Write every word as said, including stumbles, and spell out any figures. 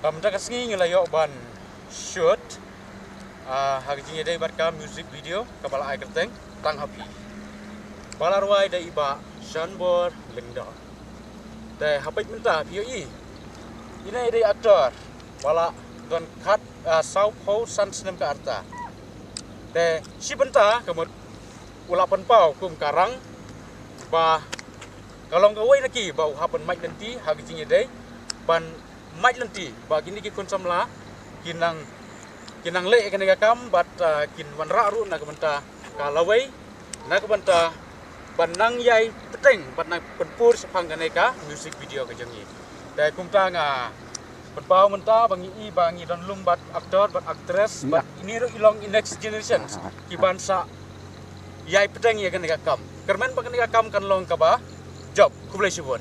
Mynta ka sngi ngi la ïoh ban shoot ha ka jingïadei bad ka music video kaba la ai kyrteng Tang Ha Phi. Ba la rwai da i Bah Shanbor Lyngdoh. Te hapdeng mynta phi ïohi, ine i dei actor ba la don khat, saw phew san snem ka rta. Te shi bynta ka mut u la pynpaw kum ka rang ba ka long kawei na ki ba u hap ban mait lynti ha ka jingïadei, ban mait lynti ba kine ki khun samla ki nang, ki nang leh kane ka kam bad kin wanrah ruh na ka bynta ka lawei, na ka bynta ban nang ïai bteng bad nang pynpur shaphang kane ka music video ka jong ngi. Te kumta nga pynpaw mynta ba ngi i ba ngi don lum bad actor bad actress bad ine ruh i long i next generation ki ban sa ïai bteng ïa kane ka kam. Kyrmen ba kane ka kam kan long kaba jop. Khublei shibun.